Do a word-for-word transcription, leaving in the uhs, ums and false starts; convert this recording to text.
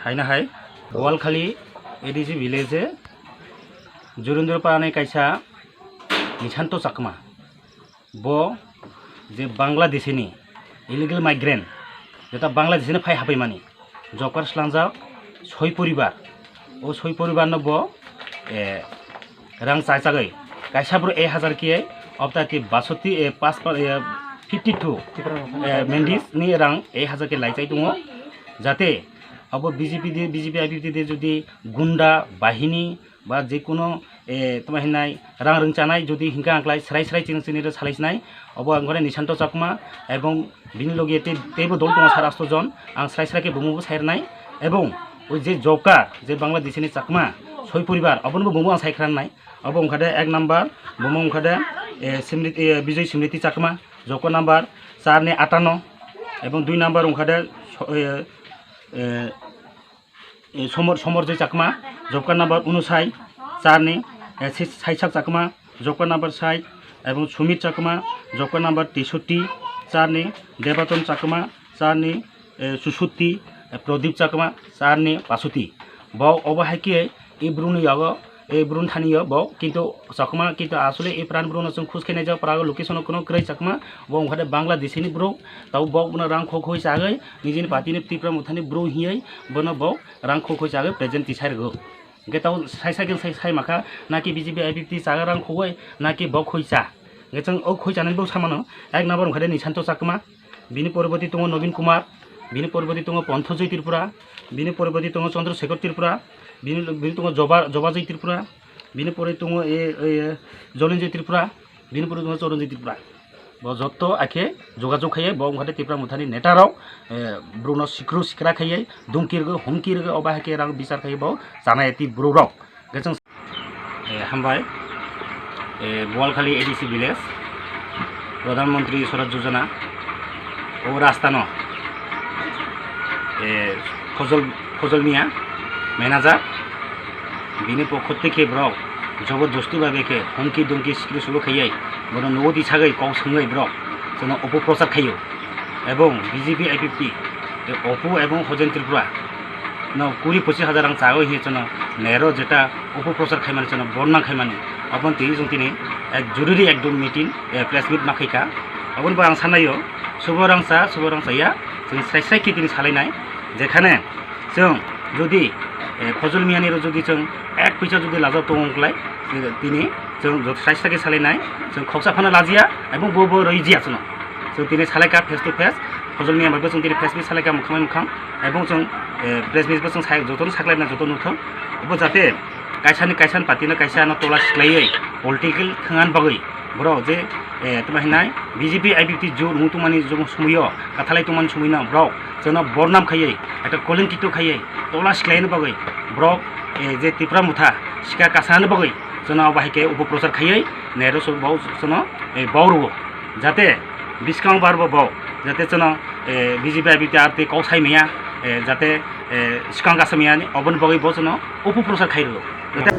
Aina hai, Walkhali A D C village e Jurendra Parani kaisa Nishanto Chakma. Bo je Bangladesh ni illegal migrant, jeta Bangladesh ni phai hapai mani, job card slangjak soi poribar. O soi poribar no bo, eh, rang chai chagwi. Kaisa bro ek hajar khe, obta khe basoti, eh, pas pa, eh, fifty two, eh, mendis ni rang ek hajar khe lai chai tongo. Jate abo B J P de, B J P I P T de jodi gunda bahini ba je kono, eh, tamo hinai rang rwng chanai jodi hinka ang klai srai srai chini chini ro salai sinai. Obo ang gore Nishanto Chakma ebong bini loge te, teibo dol tongo sar asto jon, ang srai srai khe bumung bo sai rwnai. Ebong o je job card, je Bangladesh ni Chakma soi poribar, obono bo bumung ang sai khwrang nai. Obo wngkha de ek number, bumung wngkha de, eh, Simriti, eh, Bijoy Simriti Chakma, job card number char ni atano, ebong dui number wngkha de, so-, eh, eh, eh, Somor, Somorjoi Chakma, job card number unosai, char ni, eh, Sai-, Saisak Chakma, job card number sai, ebong Sumit Chakma, job card number teisoti, char ni, Debaton Chakma, char ni, eh, chusoti, eh, Prodip Chakma, char ni pasoti. Bo obo hai khe e bruni yago, e brun thani yo bo, kintu Chakma, kintu asole e pran brun no chwng khus khe naijak, prago location no kono kwrwi Chakma, bo wngkha de Bangladesh ni bro, tabo bo bono rang khok hoi chagwi, nijini party ni Tipra Motha ni bro hiyai, bono bo rang khok hoi chagwi present tisai rwgo. Hingke tabo sai sai khe sai, sai makha, naki B J P I P T chaga rang khogoi, naki bo khoi cha. Hingke chwng o khoi chanani bo samano, ek number wngkha de Nishanto Chakma, bini poriboti tongo Nobin Kumar, bini poriboti tongo Ponthojoy Tripura, bini poriboti tongo Chandra Shekhar Tripura, bini, bini tongo Joba, Jobajoi Tripura, bini pore tongo e, e, Jolinjoy Tripura, bini pore tongo Choronjoy Tripura. Bo jotto akhe jogajog khaiye, bo wngkha de Tipra Mothani neta rok, eh, brukno sikru sikra khaiye, dumki rwgo, humki rwgo, obo hai khe rang bichar khaiye bo chanai ti bruk rok. Hwnkhe chwng, eh, hambai, eh, Boalkhali A D C village, Pradhan Mantri Swaraj Yojana, o rasta no, eh, Fojol, Fojol Mia, manager, bini pokho twi khe borok jobodosti bai bai khe humki dumki sikru sukru khaiye, bono nugo di sagwi kok swngwi borok chwngno opoprochar khaio. Ebong B J P I P T, eh, Oppo ebong Hojen Tripura no kuri pochis hajar rang chawi hinwi chwngno nero jeta opoprochar khaimani chwngno bodnam khaimani, aboni twi chwng tini ek jorori ekdom meeting, eh, press meet ma khaikha. Aboni bo ang sanaio, subo rang cha, subo rang chaya, chwng srai srai khe tini salainai, jekhane chwng jodi, eh, Fojol Miani rok jodi chwng ek puisa jodi lajak tongo wngklai, tini chwng joto srai srai khe salainai, chwng khoksa phano lajiya, ebong bo bo rwiji achwno. Chwng tini salaikha face to face, Fojol Mia bai bo chwng tini face meet salaikha mwkhang bai mwkhang, ebong chwng, eh, press meet bo chwng sai, jotono saklaina joto nukthok. Bo jate kaisani kaisani party no kaisa no tola siklaiwi political thwngan bagwi borok je, eh, tamo hinai B J P I P T jur mung tongmani jung sumoyo kathalai tongmani sumoino borok chwngno bodnam khaiwi, ekta kolingkito khaiwi, tola siklaina bagwi borok, eh, je Tipra Motha sika kasanani bagwi chwngno bahai khe opoprochar khaiwi nero so bo chwngno, eh, bau rwo. Jate biskang bar bo bo, jate chwngno, eh, B J P I P T R tei kok sai maya, eh, jate, eh, swkang kasa maya ni, oboni bagwi bo chwngno opoprochar khai rwo. Jate